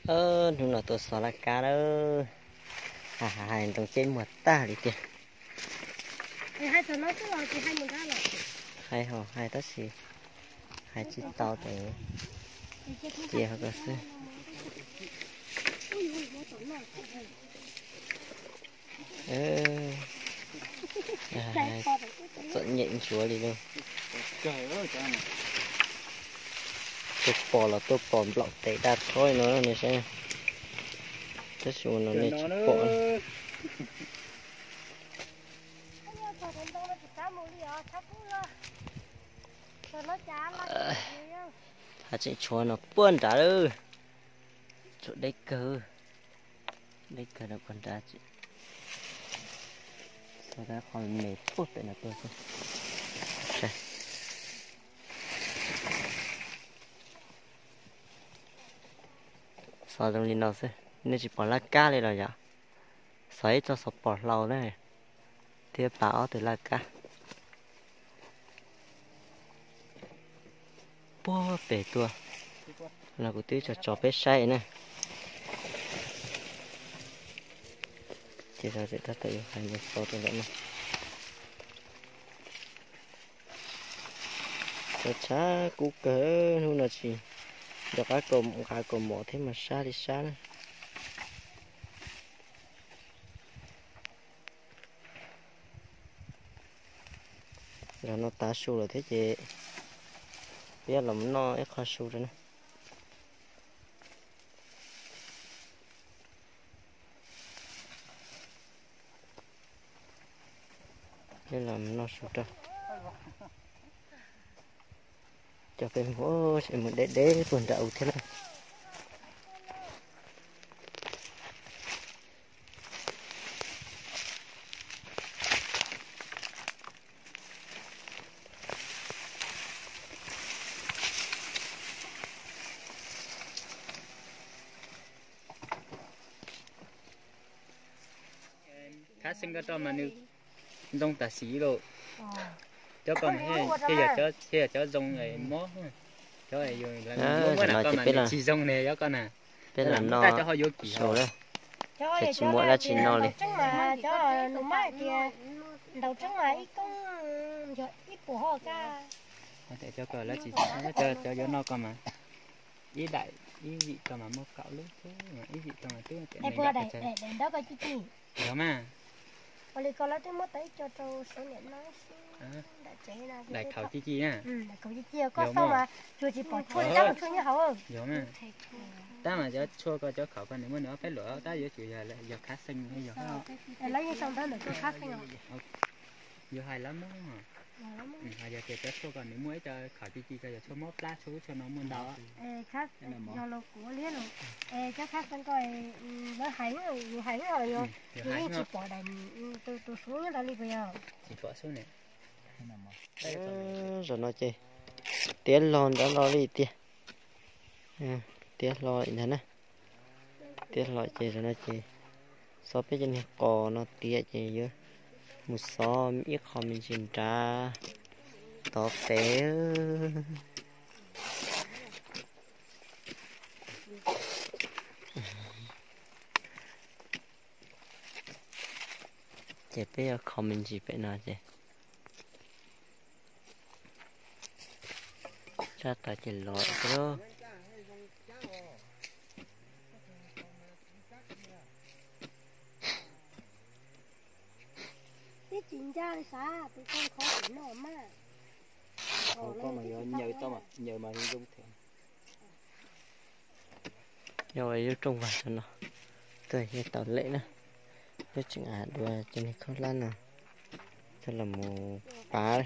Hnub no tuaj xov laj kab lawm, hais ntoo ceb muag tag li tiag. Hais hais tab sis hais tsis tau ces cia ho ko xwb. Txom nyem ntsuav li lauj. Tuaj pom los tuaj pom nplaum tes daj rhov no nej saib, tab sis ua no nej tsis pom. Hav tseem tshuav no puag nrad lawm, tshuav deb kawg, deb kawg no puag nrad. Xov tab qhov me puag pem no tuaj xwb. Xov zoo li no xwb, nej tsis pom laj kab li los yom? Xov ib txoj xov pom hlau na, thiab pas ob tug laj kab. Puag pem tuaj los kuv twb tso tso peb saib na. Ces tab tom yuav hais mus xov rau ntawm no. Tshav tshav kub kawg, hnub no tsis nco qab nqa kaus mom thiab mas sab li sab na. Zaum no tav su lawm thiab ces peb los noj ib qho su rau na. Peb los noj su rau. Coj peb mus, mus deb deb puag nram u thiab na. Khab xeeb koj rau mas nws zoo tam sim lauj. Cov ko thiaj yog cov zoo mob, cov muab muab na koj mas nws tsis zoo ne, cov ko na. Peb los noj cov ho yuav kim su, tsis muaj dab tsi noj li. Cov nus mab tias ntaus tseeb mas ib koob yog ib puas hov kaj. Cov ko lawv tsis, cov yuav noj ko mas ib daim ib yim ko mas muaj kaum lub xwb, ib yim ko mas twb daim daim nrab ko ci ci. Yog mas. Ua li ko lawv twb muab tau ib co rau suav niam no xwb. Daim khaum ci ci na. Daim khaum ci ci koj xauj mas tsuas tsis pom tshuaj li tab mas tshuaj nyob hauv. Yog mas. Tab mas cov tshuaj ko cov khaum ko nws muaj nws ob peb luam tab yuav tsum yog khab xeeb yog. Lawv yeej sau ntawv ntawm ko khab xeeb os. Yog hais lawv muab, hais yog tias cov tshuaj ko nws muaj ib co khaum ci ci ko yog tshuaj mob plab tshuaj ub tshuaj no muaj ntau. Yog los kuv liab los, es cov khab xeeb ko lawv hais, yus hais yus yeej tsis pom daim tus suav nyob ntawd li puas yog? Zaum no ces tiav hlo ntawd los li tiag. Tiav hlo li ntag na. Tiav hlo ces zaum no ces xov peb cov niag qos no tiav ces yuav mus xov ib qho me ntsis nrad tod pem. Ces peb yuav kho me ntsis pem no ces tsab tas ces los xwb lauj. Twb tsis ncaj li sav, tus koj khov tim no mas. Koj mas yuav nyaws tau mas nyaws mas zoo thiab. Yog ua ib lub rooj vag no, tuaj yog tau lem na. Lub tseem av dua cov niag khaub hlab no coj los mus pav.